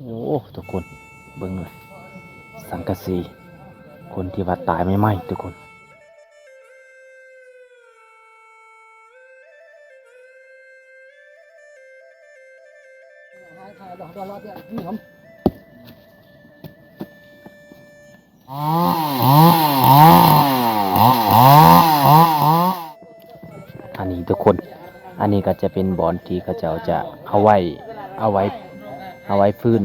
ໂອ້ ທຸກຄົນ ເບິ່ງເລີຍ ສັງກະສີ ຄົນທີ່ວ່າຕາຍໃໝ່ໆ ທຸກຄົນ. ອັນນີ້ທຸກຄົນ ອັນນີ້ກໍຈະເປັນບ່ອນທີ່ເຂົາເຈົ້າຈະເອົາໄວ້ ເອົາໄວ້ ເອົາໄວ້ຟືນ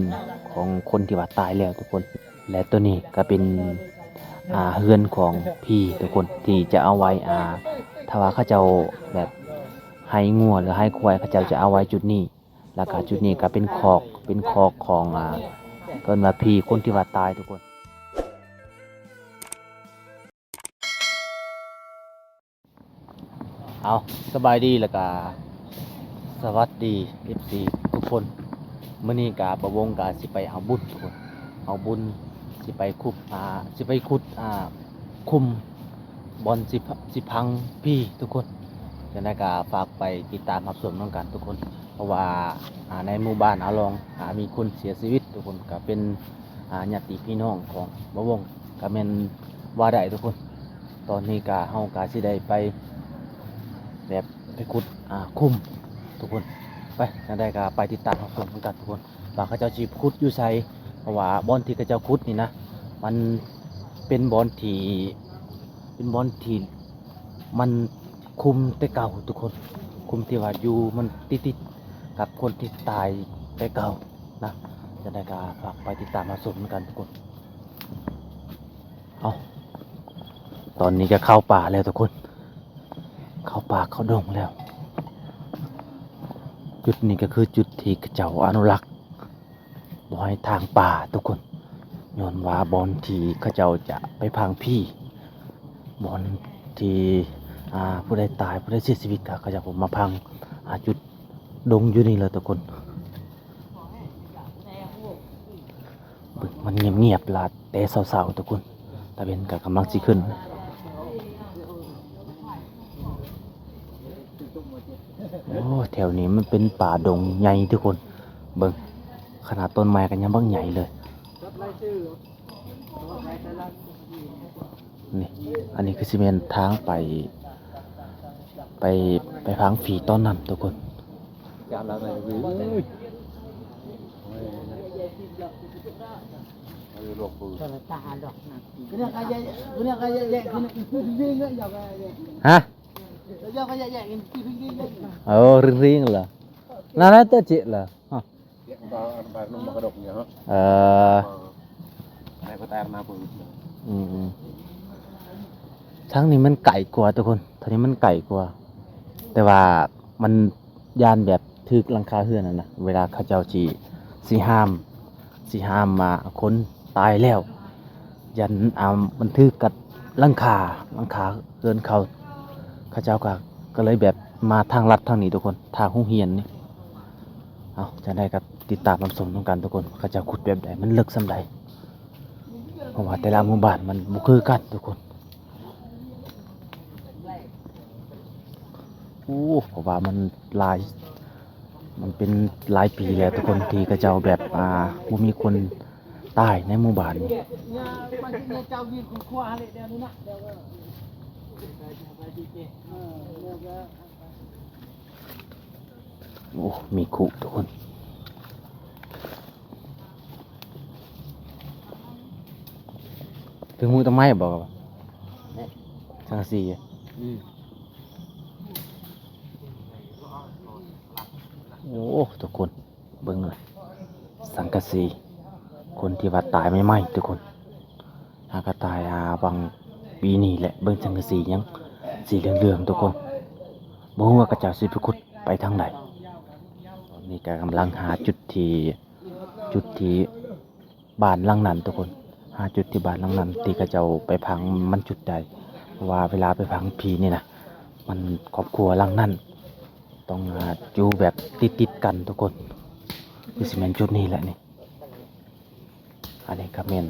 ຂອງຄົນທີ່ວ່າຕາຍແລ້ວທຸກຄົນ. ແລະໂຕນີ້ກໍເປັນ ອ່າ ເຮືອນຂອງຜີທຸກຄົນ ທີ່ຈະເອົາໄວ້ ອ່າ ຖ້າວ່າເຂົາເຈົ້າແບບໄຮ່ງົວ ຫຼືໄຮ່ຄວາຍ ເຂົາເຈົ້າຈະເອົາໄວ້ຈຸດນີ້. ແລ້ວກໍຈຸດນີ້ກໍເປັນຄອກ ເປັນຄອກຂອງ ອ່າ ເອີ້ນວ່າຜີຄົນທີ່ວ່າຕາຍທຸກຄົນ. ເອົາ ສະບາຍດີ ແລ້ວກະສະຫວັດດີ ເອັຟຊີ ທຸກຄົນ. ມື້ນີ້ກະປ້າວົງກະຊິໄປເອົາບຸນທຸກຄົນ ເອົາບຸນ ຊິໄປຂຸດ ອ່າ ຊິໄປຂຸດ ອ່າ ຂຸມ ບ່ອນຊິ ຊິຝັງຜີທຸກຄົນ. ຈັ່ງໃດກະຝາກໄປຕິດຕາມຮັບຊົມນຳກັນທຸກຄົນ ເພາະວ່າ ອ່າ ໃນໝູ່ບ້ານອາລອງ ອ່າ ມີຄົນເສຍຊີວິດທຸກຄົນ ກະເປັນ ອ່າ ຍາດຕິພີ່ນ້ອງຂອງປ້າວົງ ກະແມ່ນວ່າໄດ້ທຸກຄົນ. ຕອນນີ້ກະ ເຮົາກະຊິໄດ້ໄປ ແບບໄປຂຸດ ອ່າ ຂຸມທຸກຄົນ. ໄປ ຈັ່ງໃດກະໄປຕິດຕາມຮັບຊົມນຳກັນທຸກຄົນ ວ່າເຂົາເຈົ້າຊິຂຸດຢູ່ໃສ ເພາະວ່າບ່ອນທີ່ເຂົາເຈົ້າຂຸດນີ້ນະ ມັນເປັນບ່ອນທີ່ ເປັນບ່ອນທີ່ມັນຂຸມແຕ່ເກົ່າທຸກຄົນ ຂຸມທີ່ວ່າຢູ່ມັນຕິດໆກັບຄົນທີ່ຕາຍແຕ່ເກົ່ານະ. ຈັ່ງໃດກະຝາກໄປຕິດຕາມຮັບຊົມນຳກັນທຸກຄົນ. ເອົາ ຕອນນີ້ກໍເຂົ້າປ່າແລ້ວທຸກຄົນ ເຂົ້າປ່າເຂົ້າດົງແລ້ວ. ຈຸດນີ້ກໍຄືຈຸດທີ່ເຂົາເຈົ້າອະນຸລັກບໍ່ໃຫ້ຖາງປ່າທຸກຄົນ ຍ້ອນວ່າບ່ອນທີ່ເຂົາເຈົ້າຈະໄປຝັງຜີ ບ່ອນທີ່ ອ່າ ຜູ້ໃດຕາຍ ຜູ້ໃດເສຍຊີວິດ ກໍເຂົາເຈົ້າກໍມາຝັງ ອ່າ ຈຸດດົງຢູ່ນີ້ແຫຼະທຸກຄົນ. ເບິ່ງ ມັນງຽບໆລະແຕ່ເຊົ້າໆທຸກຄົນ ຕາເວັນກໍກຳລັງຊິຂຶ້ນ. ໂອ້ ແຖວນີ້ມັນເປັນປ່າດົງໃຫຍ່ທຸກຄົນ ເບິ່ງ ຂະໜາດຕົ້ນໄມ້ກໍຍັງບັກໃຫຍ່ເລີຍ. ນີ້ ອັນນີ້ຄືຊິແມ່ນທາງໄປ ໄປ ໄປຝັງຜີຕອນນັ້ນທຸກຄົນ. ຮະ? ເອີ ຣິງໆລະ ນັ້ນແຫຼະ ເຕະຈິລະ. ເອີ ອືມໆ ທາງນີ້ມັນໄກກວ່າທຸກຄົນ ທາງນີ້ມັນໄກກວ່າ ແຕ່ວ່າມັນຢ້ານແບບຖືກຫຼັງຄາເຮືອນຫັ້ນນະ ເວລາເຂົາເຈົ້າຊິ ຊິຫ້າມ ຊິຫ້າມວ່າຄົນຕາຍແລ້ວ ຢ້ານ ອ່າ ມັນຖືກກັບຫຼັງຄາ ຫຼັງຄາເຮືອນເຂົາ ເຂົາເຈົ້າກໍ ກໍເລີຍແບບມາທາງລັດທາງນີ້ທຸກຄົນ ທາງໂຮງຮຽນນີ້. ເອົາ ຈັ່ງໃດກໍຕິດຕາມຮັບຊົມນຳກັນທຸກຄົນ ເຂົາເຈົ້າຂຸດແບບໃດ ມັນເລິກສ່ຳໃດ ເພາະວ່າແຕ່ລະໝູ່ບ້ານມັນບໍ່ຄືກັນທຸກຄົນ. ໂອ້ ເພາະວ່າມັນຫຼາຍ ມັນເປັນຫຼາຍປີແລ້ວທຸກຄົນ ທີ່ເຂົາເຈົ້າແບບ ອ່າ ບໍ່ມີຄົນຕາຍໃນໝູ່ບ້ານນີ້. ໂອ້ ມີຄຸທຸກຄົນ ເຖິງໝູ່ຕົ້ນໄມ້ບໍ່? ສັງກະສີ ອືມ ໂອ້ ທຸກຄົນ ເບິ່ງເລີຍ ສັງກະສີ ຄົນທີ່ວ່າຕາຍໃໝ່ໆ ທຸກຄົນ ຫາກະຕາຍ ອ່າ ຫວ່າງປີນີ້ແຫຼະ ເບິ່ງສັງກະສີຍັງສີເຫຼືອງໆ ທຸກຄົນ ບໍ່ຮູ້ວ່າເຂົາເຈົ້າຊິໄປຂຸດໄປທາງໃດ. ຕອນນີ້ກະກຳລັງຫາຈຸດທີ່ ຈຸດທີ່ ບ້ານຫຼັງນັ້ນທຸກຄົນ ຫາຈຸດທີ່ບ້ານຫຼັງນັ້ນທີ່ເຂົາເຈົ້າໄປຝັງມັນຈຸດໃດ ເພາະວ່າເວລາໄປຝັງຜີນີ້ນະ ມັນຄອບຄົວຫຼັງນັ້ນຕ້ອງ ອ່າ ຢູ່ແບບຕິດໆກັນທຸກຄົນ ຄືຊິແມ່ນຈຸດນີ້ແຫຼະນີ້. ອັນນີ້ກໍແມ່ນ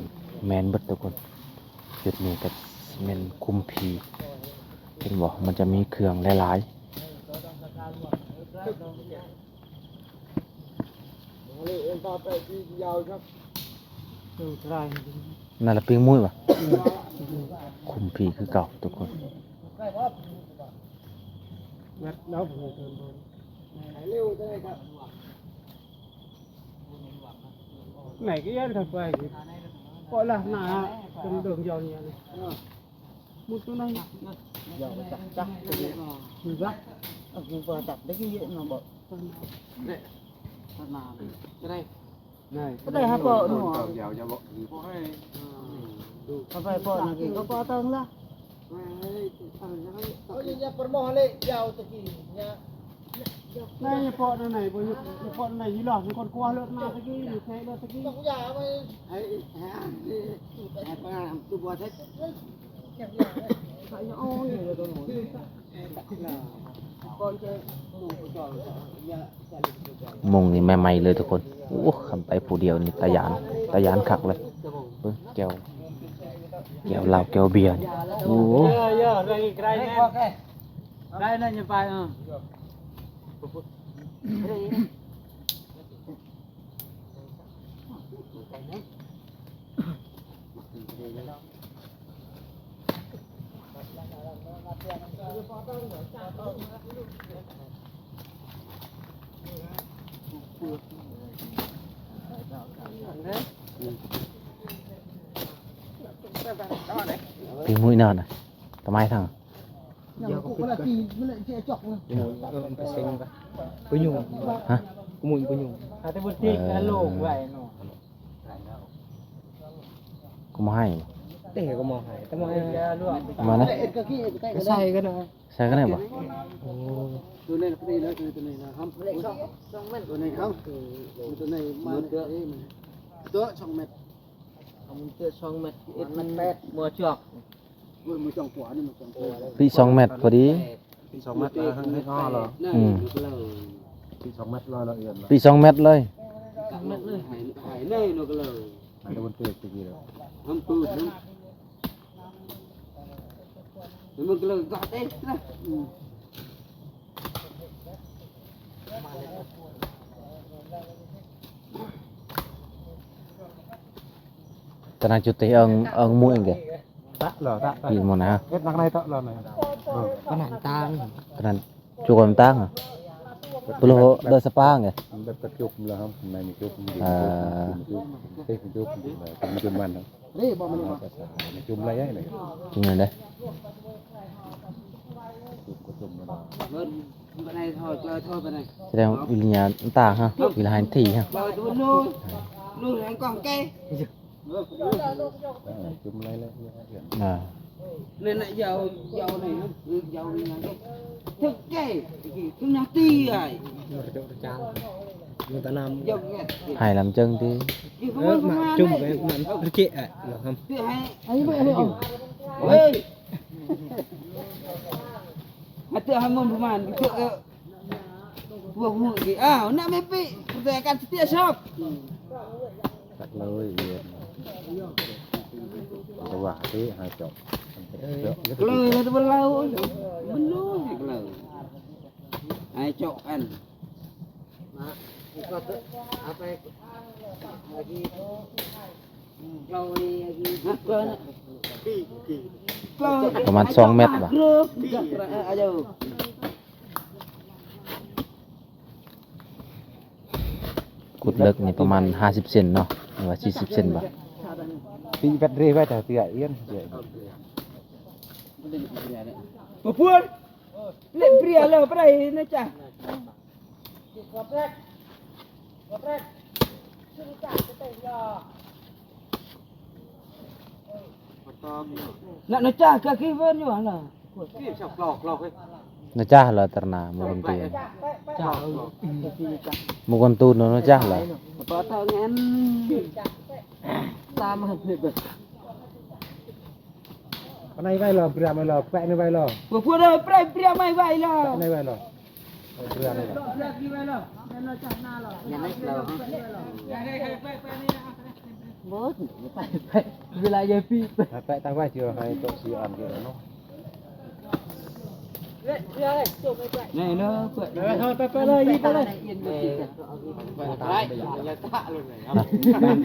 ແມ່ນເບິດທຸກຄົນ ຈຸດນີ້ກໍແມ່ນຂຸມຜີ ເຫັນບໍ່ ມັນຈະມີເຄື່ອງຫຼາຍໆ. ນັ້ນລະປີ້ງມຸ້ຍຫວາ? ຄຸມຜີຄືເກົ່າທຸກຄົນ. ໄໝກະຢ້ານທຳໄປ ເພາະລະໜ້າຕົງເດີງຢອງນີ້ ມຸດຕົງໃນ ຢາວຈັບຈັບ ມີບະ ເອີ ມີບໍ່ຈັບໄດ້ຄືເນາະ ບໍ່ ເນາະ ໄດ້ ໄດ້ຫາເປາະເນາະ ຢາວ ຢາວບໍ່ ເພາະໃຫ້ ເອົາໄປເປາະນັ້ນກິນ ກໍເປາະເຕີງລະ ເອົາ ຢ່າປະໝໍເລຍ ຢາວຕະກີ້ ຢ່າ ນາຍເປາະນາຍບໍ່ ເປາະນາຍຢູ່ລະ ຄົນກວ່າເລີກນາຕະກີ້ ເທເລີກຕະກີ້ ຢາໄປ ໃຫ້ ໃຫ້ ໃຫ້ປານາມ ຄືບໍ່ເທັດ ໃຫ້ອອກນີ້ເລີຍຕົວໂນ້ນ ກ່ອນຈະ ມຸງນີ້ໃໝ່ໆເລີຍທຸກຄົນ. ໂອ້ ຄັນໄປຜູ້ດຽວນີ້ຕາຢ້ານ ຕາຢ້ານຄັກເລີຍ. ເບິ່ງແກ້ວ ແກ້ວເຫຼົ້າແກ້ວເບຍນີ້ ໂອ້ ໄດ້ນະ ຢ່າໄປ ເອີ. ປີ້ງມຸ້ຍນອນນະ ຕະໄມທັງ ປະຍຸງ ຮະ ກະມຸ້ຍປະຍຸງ ເອີ ກະບໍ່ໃຫ້ ເຕະກະບໍ່ໃຫ້ ແຕ່ບໍ່ໃຫ້ ມານະ ໃສ່ກັນນະ ໃສ່ກັນໄດ້ບໍ່? ໂອ້ ຕົວນີ້ລະ ຕົວນີ້ລະ ຕົວນີ້ນະ ສອງແມັດ ຕົວນີ້ເອົາ ຕົວນີ້ມາ ຕົວສອງແມັດ ເອົາມັນເຕະສອງແມັດ ເອັດມັນແປດ ບໍ່ຈອກ ເບິ່ງມືຈອງຂວານີ້ ມືຈອງຂວາ ປີກສອງແມັດພໍດີ ສອງແມັດ ເອີ ເຮັດງໍລະ ອືມ ສອງແມັດລະ ລະອຽນລະ ປີກສອງແມັດເລີຍ ສອງແມັດເລີຍ ໃຫ້ ໃຫ້ເລີຍ ໃຫ້ແຕ່ມັນເຕະຕະກີ້ລະ ທຳປືດນະ ມັນກະເລີຍກະເຕະນະ ອືມ. ຕະນາຈຸຕິເອີງ ເອີງໝູ່ເອງເກ ຕະເລີ ຕະ ຕະ ອີໝູ່ນະ ເຮັດນັກໃນຕະເລີນະ ເອີ ຂະໜາດຕ່າງ ຂະໜາດຈຸກອມຕ່າງ ໂຕໂລເດີສະປາງເກ ແບບກະຈຸກລະ ໃນມີຈຸກ ເອີ ເຕະຈຸກ ເຕະຈຸກ ມັນຈຸກມັນ ນີ້ບໍ່ແມ່ນ ພາສາຈຸ່ມໄລໃດ ຈຸ່ມນັ້ນເດ້ ຈຸ່ມກໍຈຸ່ມ ສະແດງວິລະຍາຕາຮະ ວິລະຫັນທີຮະ ເອີ ຈຸ່ມໄລແລ້ວ ອ່າ ນັ້ນນະ ຢາວ ຢາວນີ້ນະ ຢາວນີ້ນະ ຖືກແກ້ ຖືກນາຕີອ້າຍ ໃຫ້ລຳເຈິງຕິ ເອີ ມາຈຸ່ມໄປ ມັນເກະ ອ່ະ ລະຄຳ ເຮີ້ຍ ມາເຕືອໃຫ້ມັນປະມານ ເທື່ອ ເອີ ພວກມຶງອີກ ອ້າວ ນະແມ່ປີ ແຕ່ກັນເຕີຍຊອບ ຕັກເລີຍ ເອີ ຕະຫວ່າເຕະຫາເຈາະ ເອີ ເລີຍ ເລີຍ ເລີຍ ເລີຍ ໃຫ້ເຈາະອັນ ມາ ເອົາໄປ ປະມານສອງແມັດຫວາ ຂຸດເລິກນີ້ປະມານຫ້າສິບເຊັນເນາະ ຫຼືວ່າສີ່ສິບເຊັນຫວາ ຕີແບັດເຣໄວ້ແຕ່ເທື່ອອຽນ ບໍ່ພວນ ເລັບເບຍແລ້ວໄປໄດ້ນະຈະ ນະ ນະຈາກະຄິເວີນຢູ່ຫັ້ນນະ ນະຈາລະຕະນາ ມຸກອນຕູ ມຸກອນຕູນະຈາລະ ປະຕາແງນ ຕາມຫັ້ນ ປະໄນໄວ້ລະ ເບຍໄມ້ລະ ແປະໃນໄວ້ລະ ພວກເຮົາໄປເບຍໄມ້ໄວ້ລະ ແປະໃນໄວ້ລະ ເບຍໄມ້ລະ ບໍ່ ໄປ ໄປ ເວລາຍາຍປີ ແປະຕາໄວ້ ຊິໃຫ້ໂຕະສີ່ອັນເດີເນາະ. ນີ້ເດີ ເປີດ ໄປ ໄປ ໄປເລີຍ ໄປເລີຍ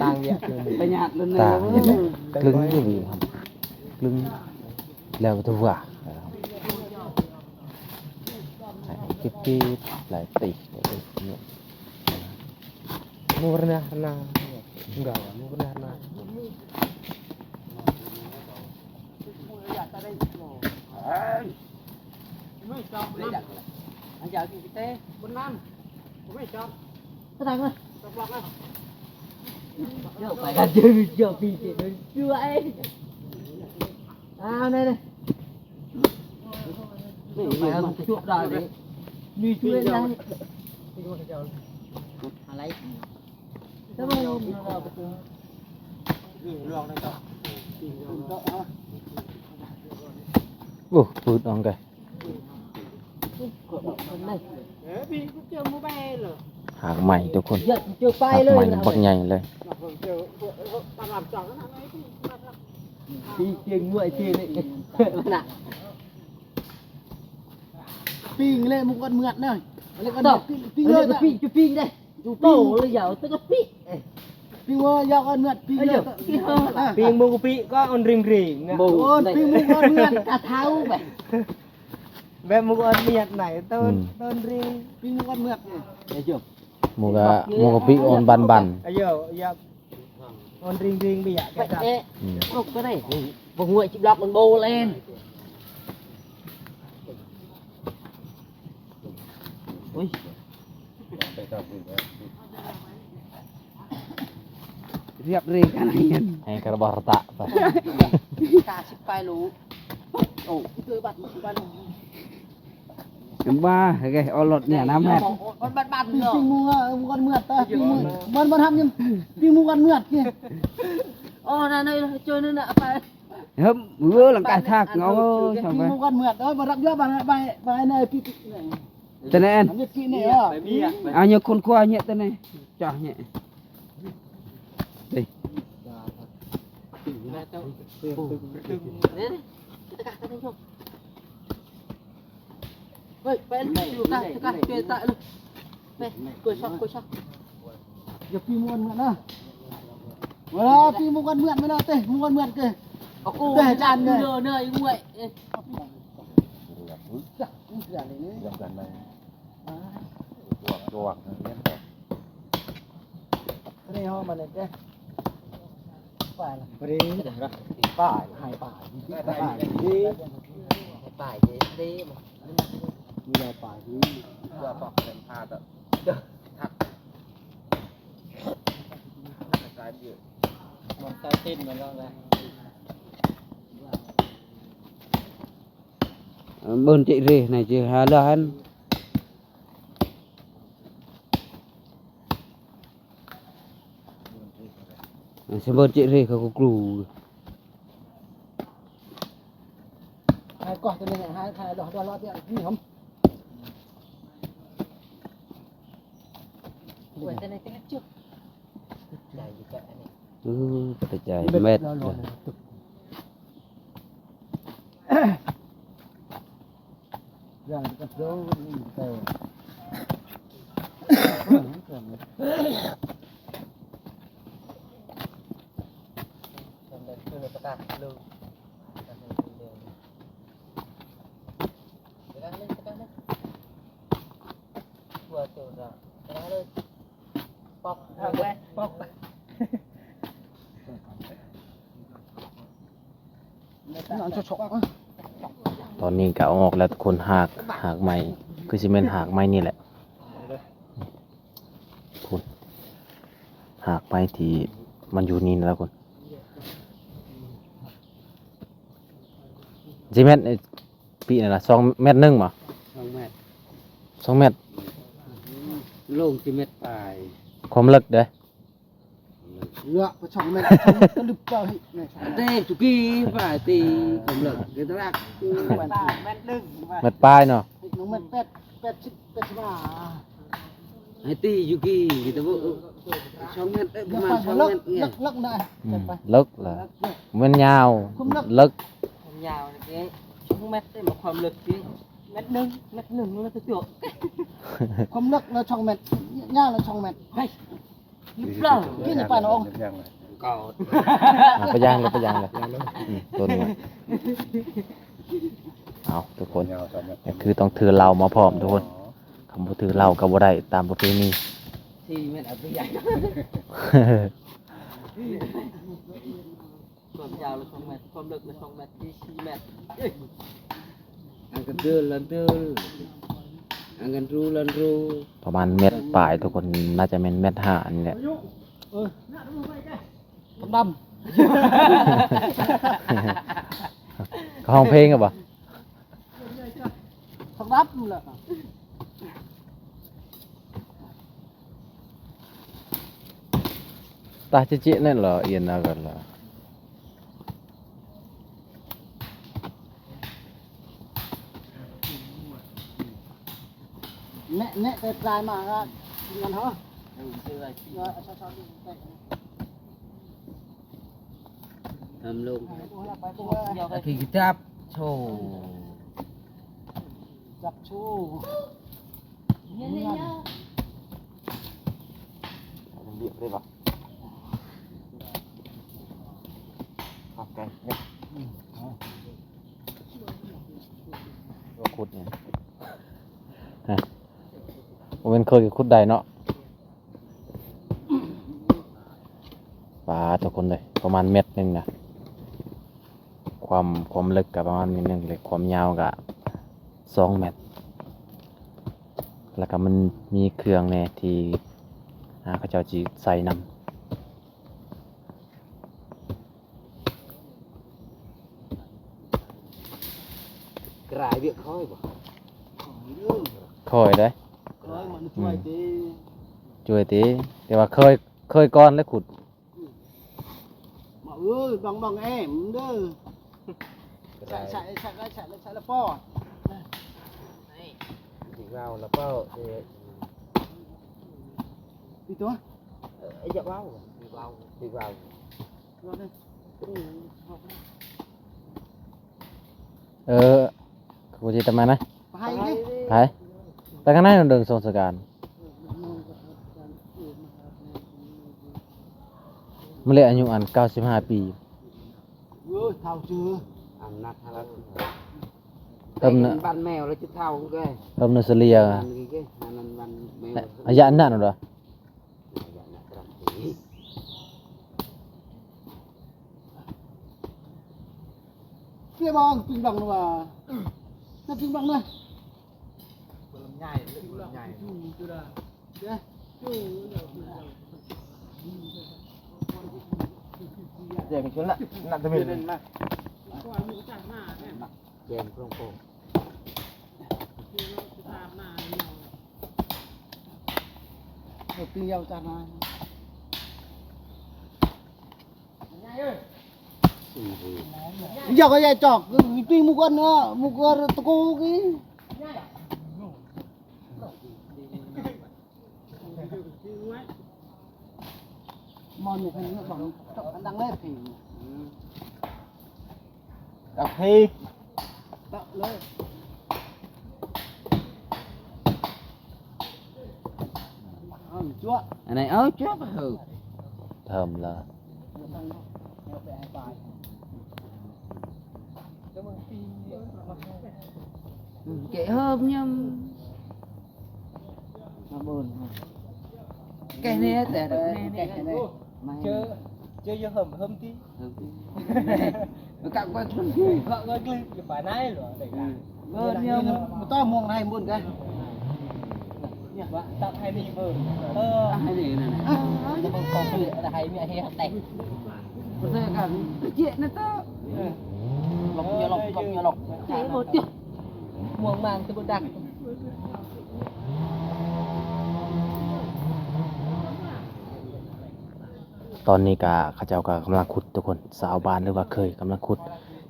ຕາງວຽກ ໄປຍາດເລີຍ ຕາງວຽກ ລຶ້ງຢູ່ດີ ລຶ້ງ ແລ້ວກໍຖືວ່າ ເກັບ ເກັບ ຫຼາຍຕີ Murna na, enggak, murna na. Tenang lah. Yo, pai kan, yo, yo, pi, pi, pi. Ah, ni, ni. Ui, put ong kai. Hak mai, ທຸກຄົນ. ຮາກໄມ້ບັກໃຫຍ່ເລີຍ. ປີ້ງເລີຍ ໝູກອອດເມືອດເນາະ. ປີ້ງເລີຍ ປີ້ງ ປີ້ງເລີຍ ປີ້ງ ປີ້ງເດ້. ໂຕເລີຍ ຢາວແຕ່ກະປິ. ປີ້ງວ່າຢາກອອດເມືອດ ປີ້ງເລີຍ. ປີ້ງໝູກະປິກໍອອນຣິງໆນະ. ໂອ້ ປີ້ງໝູກອອດເມືອດ ກະເທົາໄປ. ແບບໝູກອອດເມືອດໄນ ໂຕ ອືມ ໂຕຣິງ. ປີ້ງໝູກອອດເມືອດນີ້. ໝູກະ ໝູກະປິອອນບັນໆ. ອາໂຍ ຢາກ ອອນຣິງໆ ເບຍກະ ເອະ ອືມ ກົກກໍໄດ້. ບໍ່ຮູ້ຊິບລັອກມັນບໍ່ແລ່ນ. ໂອ້ຍ ຮຽບເຣກັນ ໃຫ້ກະບາຣະຕະໄປ ກາສິບປາຍໂລ. ໂອ້ ເກີບັດ ສິບປາຍໂລ. ຈຳວ່າ ເອີ ເອົາລົດນີ້ນຳແມ່ນ ມັນບັດໆ ປີ້ງ ເນາະ ປີ້ງໝູກອອດເມືອດ ປີ້ງໝູກ ມັນ ມັນທຳຍັງ ປີ້ງໝູກອອດເມືອດນີ້. ອໍ ນັ້ນ ເຈີ ນັ້ນນະ ໄປ ເຮີ້ມ ເອີ ຫຼັງກາຍທາກ ເອີ ປີ້ງໝູກອອດເມືອດ. ເອີ ບໍ່ຮັບຢູ່ ບາຍ ບາຍ ບາຍ ໃນ ປີ້ງ ຕະແນນ ອັນນີ້ປີ້ງນີ້ ເອີ ເອົາ ຍົກຄົນຂວາ ເຍະ ຕະແນນ ຈ້າ ເຍະ ເອີຍ. ເຮີ້ຍ ໄປ ຢູ່ກາງ ກາງ ເຈຕະເລີຍ. ແມ່ ກວຍຊອກ ກວຍຊອກ. ຢ່າປີ້ງໝູກອອດເມືອດນະ. ເວລາປີ້ງໝູກອອດເມືອດ ແມ່ນເອົາເຕະ ໝູກອອດເມືອດເກ. ໂອ້ໂຫ ເຕະຈານເລີຍ ເນີ ເນີ ອີກງວຍ. ເອີ ຈະ ເອີ ຈະ ເອີ ຈະ ຈະ ຈະ ຈະ ເດ ເຮົາມາເລີຍເດ້ ໄປລະ ໄປເດ້ ໄປ ໃຫ້ໄປ ໄປເດ້ ໄປເດ້ ມີແນວໄປເດ້ ວ່າປອກເປັນພາດ ທັກ ມັນກາຍເປັນ ມັນກາຍເປັນ ມັນຕ້ອງໄດ້. ເບິ່ງເຈເຣ ໃນເຈຫາລະຫັ້ນ. ສະເບີດເຈເຣເຂົາກໍກຣູ ໃຫ້ກອດຕົວນີ້ ໃຫ້ ໃຫ້ ດອກ ດອກ ດອກ ດອກ ນີ້ຫອມ. ໂອ້ຍ ແຕ່ໃນເຕັກຈຸ ໃຫຍ່ຢູ່ແຕ່ອັນນີ້ ເອີ ກະຈາຍແມັດ ຢ່າງກະໂຈນແຕ່ ຕອນນີ້ກະເອົາອອກແລ້ວທຸກຄົນ ຮາກ ຮາກໄມ້ ຄືຊິແມ່ນຮາກໄມ້ນີ້ແຫຼະ ພຸ້ນ ຮາກໄມ້ທີ່ມັນຢູ່ນີ້ນະທຸກຄົນ. ຊິແມ່ນ ປີນັ້ນລະ ສອງແມັດໜຶ່ງບໍ່? ສອງແມັດ ສອງແມັດ ລົງສີ່ແມັດປາຍ ຄວາມເລິກເດ້ ເລາະໄປສອງແມັດ ສອງແມັດກະລຶບເຈົ້າ ເຕະຈຸກີປາຍຕີ ຄວາມເລິກກະຕະລັກ ແມັດໜຶ່ງ ແມັດປາຍເນາະ ໜຶ່ງແມັດແປດ ແປດສິບ ແປດສິບຫ້າ. ໃຫ້ຕີຢູ່ກີ້ ແຕ່ວ່າ ເອີ ສອງແມັດ ເອີ ປະມານສອງແມັດ ເລິກ ເລິກນະ ອືມ ເລິກລະ ແມ່ນຍາວ ເລິກ ຍາວນີ້ ສອງແມັດ ແຕ່ວ່າຄວາມເລິກນີ້ ແມັດໜຶ່ງ ແມັດໜຶ່ງ ມັນຈະຈົບ ຄວາມເລິກລະສອງແມັດ ຍາວລະສອງແມັດ ເຮີ້ຍ ຫຼືເປົ່າ ກິນໄປນ້ອງ ເອົາໄປຍ່າງເລີຍ ໄປຍ່າງເລີຍ ອືມ ໂຕນີ້ ເອົາ ທຸກຄົນ ຍາວສອງແມັດ ກໍຄືຕ້ອງຖືເຫຼົ້າມາພ້ອມທຸກຄົນ ຄັນບໍ່ຖືເຫຼົ້າກໍບໍ່ໄດ້ຕາມປະເພນີ ສີ່ແມັດ ເອົາໄປຍ່າງ ຄວາມຍາວລະສອງແມັດ ຄວາມເລິກລະສອງແມັດ ມີສີ່ແມັດ ເອີຍ ອັນກັນເດີນລັນເດີນ ອັນກັນຣູລັນຣູ ປະມານແມັດປາຍທຸກຄົນ ໜ້າຈະແມ່ນແມັດຫ້ານີ້ແຫຼະ ເອີ ດຳ ເຂົາຮ້ອງເພງກັນບໍ່? ສຳລັບແຫຼະ ຕາເຈະໆ ນັ້ນລະ ອຽນເອົາກັນລະ ແນະ ແນະ ແຕ່ປາຍມາກໍກິນກັນເນາະ ທຳລົງ ໂອ້ຍ ໄປ ໄປ ໄປ ເອົາ ກິນກັບໂຊ ຈັບໂຊ ລຽບໄດ້ບໍ່? ຄັກໄກ ອືມ ເອົາ ຂຸດນີ້ ຮະ ບໍ່ແມ່ນເຄີຍຂຸດໄດ້ເນາະ ປາດ ທຸກຄົນເອີຍ ປະມານແມັດໜຶ່ງນະ ຄວາມ ຄວາມເລິກກໍປະມານແມັດໜຶ່ງ ແລະ ຄວາມຍາວກໍສອງແມັດ ແລ້ວກໍມັນມີເຄື່ອງແດ່ທີ່ ອ່າ ເຂົາເຈົ້າຊິໃສ່ນຳ ກາຍວຽກຄ່ອຍບໍ່? ຄ່ອຍເດ້ ຄ່ອຍມັນຊ່ວຍຕິ ອືມ ຊ່ວຍຕິ ແຕ່ວ່າເຄີຍ ເຄີຍກ່ອນແລ້ວຂຸດ ມາເອີຍ ບັງໆ ແອມເດີ ໃສ່ ໃສ່ ໃສ່ ໃສ່ ໃສ່ລະປໍ ຕິເວົ້າລະປໍ ເອີ ຕິຕົວ ເອີ ຢ່າເວົ້າ ຕິເວົ້າ ຕິເວົ້າ ເອີ ກູຊິຕາມມານະ ໄປ ໄປ ໄປຂ້າງໃນເດີ ສົ່ງສະການ ມື້ແລກອາຍຸອັນເກົ້າສິບຫ້າປີ ເອີ ເຖົ້າຈື່ ອັນນັກຮະລັດ ເພີ່ມເນີ ໄປເຫັນບ້ານແມວແລ້ວຈະເຖົ້າແກ ເພີ່ມເນີສະເລ່ຍ ອັນນີ້ແກ ອັນນັ້ນບ້ານແມວ ໄລຍະນັ້ນເດີ ໄລຍະນັ້ນກຳລັງດີ ເປຍບອງປິງບັງວ່າ ນະປິງບັງນະ ລຳໄຍ ລຳໄຍ ແດງຊົນລະ ນະຕະເວັນ ແຈມໂປງໂປງ ເອົາປີ້ງຍາວຈານນາຍ ຍາວກໍຍາຍຈອກ ປີ້ງໝູ່ກ່ອນເນາະ ໝູ່ກ່ອນຕະໂກກີ ມອນນີ້ເພິ່ນເນາະ ບັງ ອັນດັງເລີຍເພິ່ນ ອືມ ກະເພ ຕະເລີຍ ເອົາຈົວ ອັນໃດ ເອົາຈົວ ເຮີ ເພີ່ມລະ ເກະເຮີບຍຳ ມາເບິ່ງ ແກະແດ່ ແຕ່ ແກະແດ່ ມາໃຫ້ ເຈີ ເຈີຢູ່ເຫິມ ເຫິມຕິ ເຫິມຕິ ມາກັກໄວ້ ເກາະໄວ້ກຶກ ຢູ່ປ່າໃນຫຼວງ ເອີ ເບິ່ງ ບໍ່ຕ້ອງຫ່ວງໃຫ້ບຸນເດ້ ວ່າຕັກໃຫ້ມີເບິ່ງ ເອີ ໃຫ້ນີ້ນັ້ນ ເອີ ຈະເບິ່ງຂອງເພິ່ນ ໃຫ້ເມຍເຮັດແຕກ ບໍ່ໃຊ່ກັນ ເຈະນະເຕີ ເອີ ລົງ ຢ່າລົງ ລົງ ຢ່າລົງ ເຈະບໍ່ຕິ ມ່ວງມາງ ຄືບໍ່ດັກ. ຕອນນີ້ກະເຂົາເຈົ້າກະກຳລັງຂຸດທຸກຄົນ ຊາວບ້ານ ຫຼືວ່າເຂີຍກຳລັງຂຸດ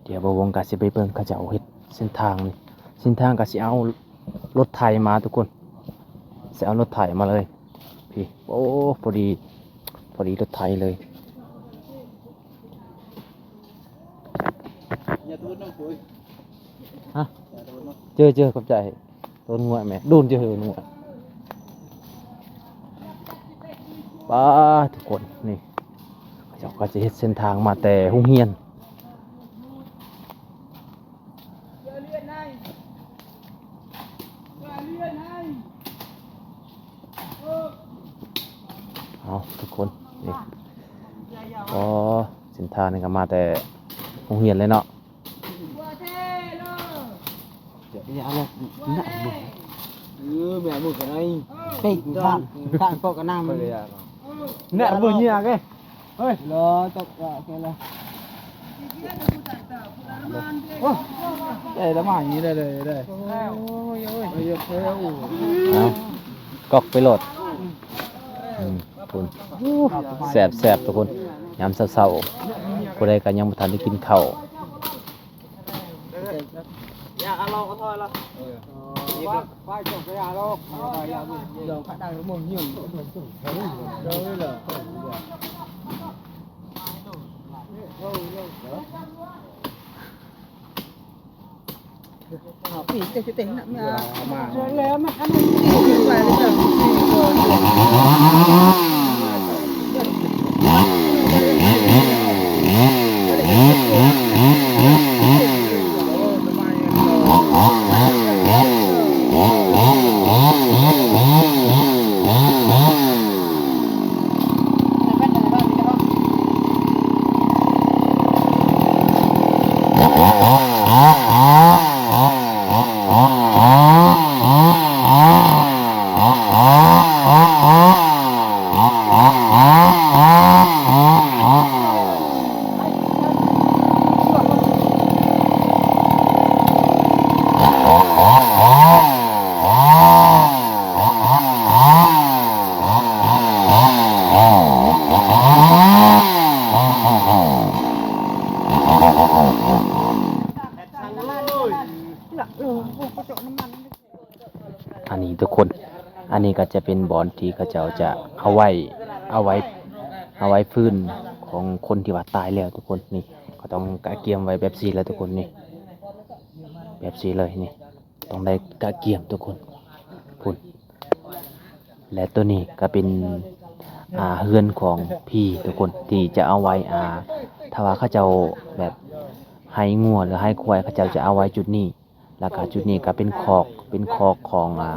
ດຽວບ່າວວົງກະຊິໄປເບິ່ງເຂົາເຈົ້າເຮັດເສັ້ນທາງນີ້ ເສັ້ນທາງກະຊິເອົາລົດໄຖມາທຸກຄົນ ຊິເອົາລົດໄຖມາເລີຍ ພີ້ ໂອ້ ພໍດີ ພໍດີລົດໄຖເລີຍ ຮະ ເຈີ ເຈີ ຂອບໃຈ. ຕົ້ນງວດແມ່ ໂດນເຈີ ໂດນງວດ. ປ້າ ທຸກຄົນ ນີ້ ເຂົາເຈົ້າກໍຈະເຮັດເສັ້ນທາງມາແຕ່ໂຮງຮຽນ. ເອົາ ທຸກຄົນ ນີ້ ອໍ ເສັ້ນທາງນີ້ກໍມາແຕ່ໂຮງຮຽນເລີຍເນາະ. ເອີ ແມ່ມືກັນໄດ້ ເປັນທາງ ທາງເກາະກະນຳ ແມ່ມືເຍເກ. ເຮີ້ຍ ລໍຕົກ ໂອເຄແລ້ວ. ໂອ້ ໄດ້ລະມານີ້ໄດ້ເລີຍ ໄດ້. ໂອ້ຍ ໂອ້ຍ ເອົາ ກອກໄປໂລດ. ອືມ ພຸ້ນ ແຊບໆ ທຸກຄົນ ຍາມເຊົ້າໆ ຜູ້ໃດກໍຍັງບໍ່ທັນໄດ້ກິນເຂົ້າ. ອັນນີ້ທຸກຄົນ ອັນນີ້ກໍຈະເປັນບ່ອນທີ່ເຂົາເຈົ້າຈະເອົາໄວ້ ເອົາໄວ້ ເອົາໄວ້ຟືນຂອງຄົນທີ່ວ່າຕາຍແລ້ວທຸກຄົນ. ນີ້ ກໍຕ້ອງກະກຽມໄວ້ແບບຊີ້ແຫຼະທຸກຄົນ ນີ້ ແບບຊີ້ເລີຍ ນີ້ ຕ້ອງໄດ້ກະກຽມທຸກຄົນ ພຸ້ນ. ແລະ ໂຕນີ້ກໍເປັນ ອ່າ ເຮືອນຂອງຜີທຸກຄົນ ທີ່ຈະເອົາໄວ້ ອ່າ ຖ້າວ່າເຂົາເຈົ້າແບບໄຮ່ງົວ ຫຼືໄຮ່ຄວາຍ ເຂົາເຈົ້າຈະເອົາໄວ້ຈຸດນີ້. ແລ້ວກໍຈຸດນີ້ກໍເປັນຄອກ ເປັນຄອກຂອງ ອ່າ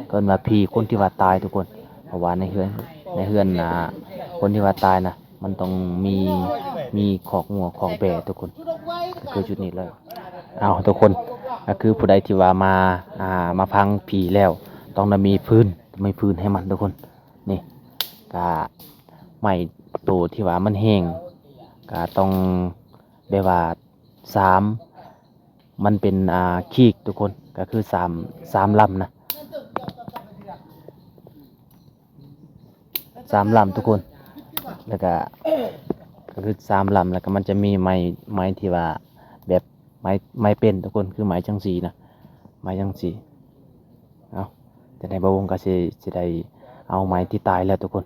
ເອີ້ນວ່າຜີຄົນທີ່ວ່າຕາຍທຸກຄົນ. ເພາະວ່າໃນເຮືອນ ໃນເຮືອນ ອ່າ ຄົນທີ່ວ່າຕາຍນະ ມັນຕ້ອງມີ ມີຄອກງົວຄອກແບ້ທຸກຄົນ ກໍຄືຈຸດນີ້ເລີຍ. ເອົາ ທຸກຄົນ ກໍຄືຜູ້ໃດທີ່ວ່າມາ ອ່າ ມາຟັງຜີແລ້ວ ຕ້ອງໄດ້ມີຟືນ ຕ້ອງມີຟືນໃຫ້ມັນທຸກຄົນ. ນີ້ ກະໄມ້ໂຕທີ່ວ່າມັນແຫ້ງ ກະຕ້ອງແບບວ່າ ສາມ ມັນເປັນ ອ່າ ຄີກທຸກຄົນ ກໍຄືສາມ ສາມລຳນະ ສາມລຳທຸກຄົນ. ແລ້ວກະ ກໍຄືສາມລຳ ແລ້ວກະມັນຈະມີໄມ້ ໄມ້ທີ່ວ່າແບບໄມ້ ໄມ້ເປັນທຸກຄົນ ຄືໄມ້ຈັ່ງຊີ້ນະ ໄມ້ຈັ່ງຊີ້. ເອົາ ຈັ່ງໃດບ່າວວົງກໍຊິ ຊິໄດ້ເອົາໄມ້ທີ່ຕາຍແລ້ວທຸກຄົນ.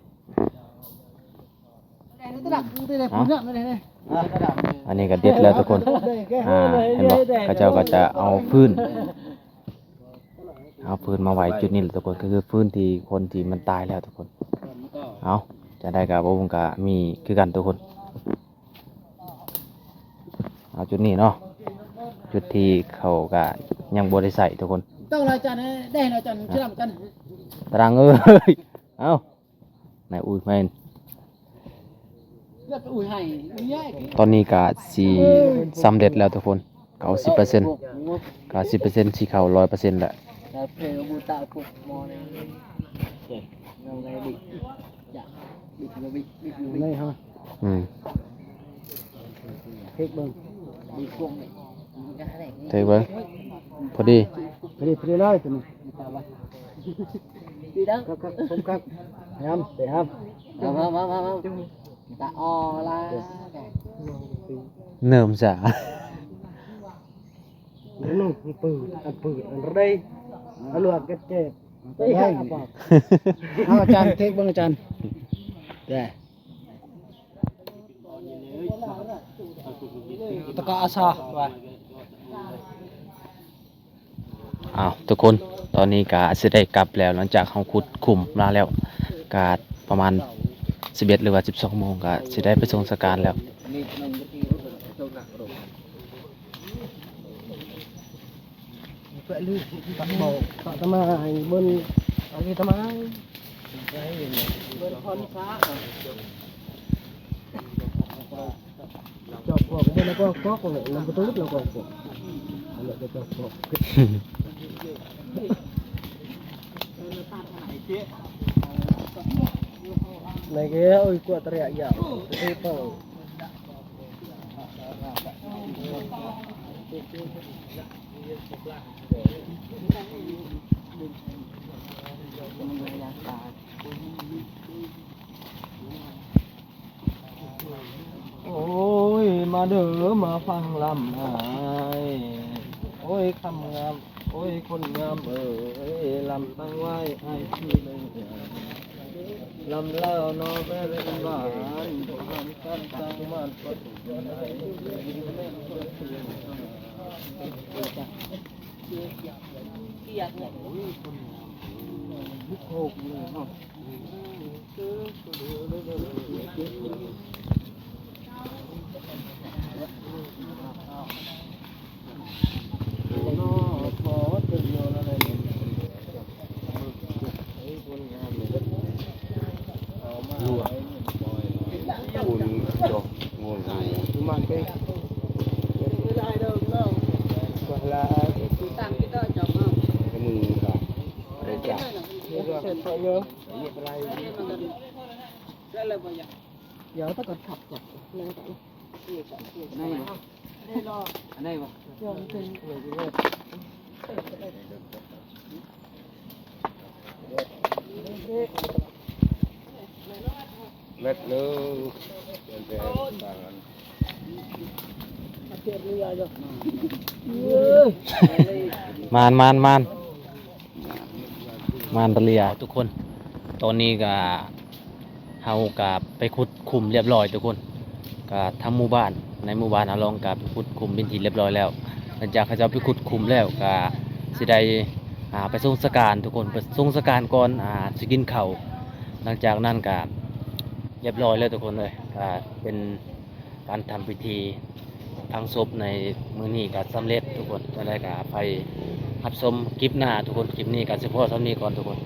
ອັນນີ້ກໍເດັດແລ້ວທຸກຄົນ ອ່າ ເຫັນບໍ່ ເຂົາເຈົ້າກໍຈະເອົາຟືນ ເອົາຟືນມາໄວ້ຈຸດນີ້ແຫຼະທຸກຄົນ ກໍຄືຟືນທີ່ຄົນທີ່ມັນຕາຍແລ້ວທຸກຄົນ. ເອົາ ຈັ່ງໃດກໍບໍ່ຮູ້ ກໍມີຄືກັນທຸກຄົນ. ເອົາຈຸດນີ້ເນາະ ຈຸດທີ່ເຂົາກໍຍັງບໍ່ໄດ້ໃຊ້ທຸກຄົນ. ຕະລັງເອີຍ ເອົາ ນາຍອຸ້ຍແມ່ນ ຕອນນີ້ກະຊິສຳເລັດແລ້ວທຸກຄົນ ເກົ້າສິບເປີເຊັນ ເກົ້າສິບເປີເຊັນ ຊິເຂົ້າຮ້ອຍເປີເຊັນແລ້ວ. ອືມ ເທກເບິ່ງ ເທກເບິ່ງ ພໍດີ ພໍດີ ພໍດີເລີຍຕົວນີ້. ຄັກໆ ຄົມຄັກ ງາມ ໄປຫາມ ງາມ ງາມ ງາມ ງາມ ຕາອໍລະ ເນີມສາ ໜຶ່ງ ປື ອັນປື ອັນເຣ ອັນລວກເກັດເກັດ ເອົາຈານ ເທກເບິ່ງອາຈານ ແດ່ ຕະກະອາຊາວ່າ ເ ອ້າວ ທຸກຄົນ ຕອນນີ້ກະຊິໄດ້ກັບແລ້ວ ຫຼັງຈາກເຮົາຂຸດຂຸມມາແລ້ວ ກະປະມານສິບເອັດ ຫຼືວ່າສິບສອງໂມງ ກະຊິໄດ້ໄປສົ່ງສະການແລ້ວ. ຈອກກອກເບິ່ງ ແລ້ວກໍກອກເລີຍ ນຳປະຕູ ແລ້ວກໍກອກ ອັນນັ້ນກໍຈອກກອກ. ໃນແກ້ວ ໂອ້ຍ ກວດຕະຫຼຽກຢາວ ເອີ ເປີດ. ໂອ້ຍ ມາເດີ ມາຟັງລຳອ້າຍ ໂອ້ຍ ຄຳງາມ ໂອ້ຍ ຄົນງາມເອີຍ ລຳຕັ້ງໄວ້ອ້າຍຊື່ເລີຍ ລຳລາວນໍແມ່ນຫວານ ບໍ່ຫ້າມກັນຕັ້ງໝັ້ນປະສົມໃດ ກຽດເນາະ ໂອ້ຍ ຄົນງາມເອີຍ ໂຄກເລີຍເນາະ. ມານ ມານ ມານ ມານຕະເລຍ ທຸກຄົນ. ຕອນນີ້ກະເຮົາກະໄປຂຸດຂຸມລຽບລ້ອຍທຸກຄົນ ກະທາງໝູ່ບ້ານ ໃນໝູ່ບ້ານອາລອງກະໄປຂຸດຂຸມເປັນທີ່ລຽບລ້ອຍແລ້ວ. ຫຼັງຈາກເຂົາເຈົ້າໄປຂຸດຂຸມແລ້ວ ກະຊິໄດ້ ອ່າ ໄປສົ່ງສະການທຸກຄົນ ໄປສົ່ງສະການກ່ອນ ອ່າ ຊິກິນເຂົ້າ. ຫຼັງຈາກນັ້ນກະລຽບລ້ອຍແລ້ວທຸກຄົນເອີຍ ກະເປັນ ການທຳພິທີຝັງສົບໃນມື້ນີ້ກໍສຳເລັດທຸກຄົນ. ຈັ່ງໃດກໍໄປຮັບຊົມຄລິບໜ້າທຸກຄົນ. ຄລິບນີ້ກໍຊິພໍສ່ຳນີ້ກ່ອນທຸກຄົນ.